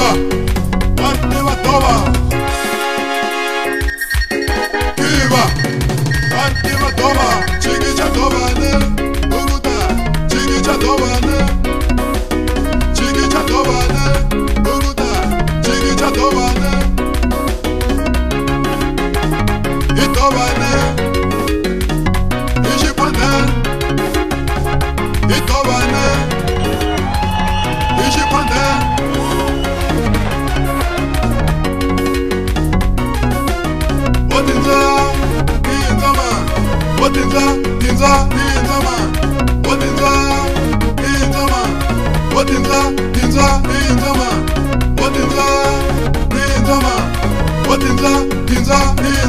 Kiva, Antiva Tova. Kiva, Antiva Tova. Chiquicha Tova ne, Uguta. Chiquicha Tova ne. Chiquicha Tova ne, Uguta. Chiquicha Tova ne. Itova ne. Ishipane. Itova ne. Ishipane. Otinza, tinza, tinzama. Otinza, tinzama. Otinza, tinza, tinzama. Otinza, tinzama. Otinza, tinza, tinzama.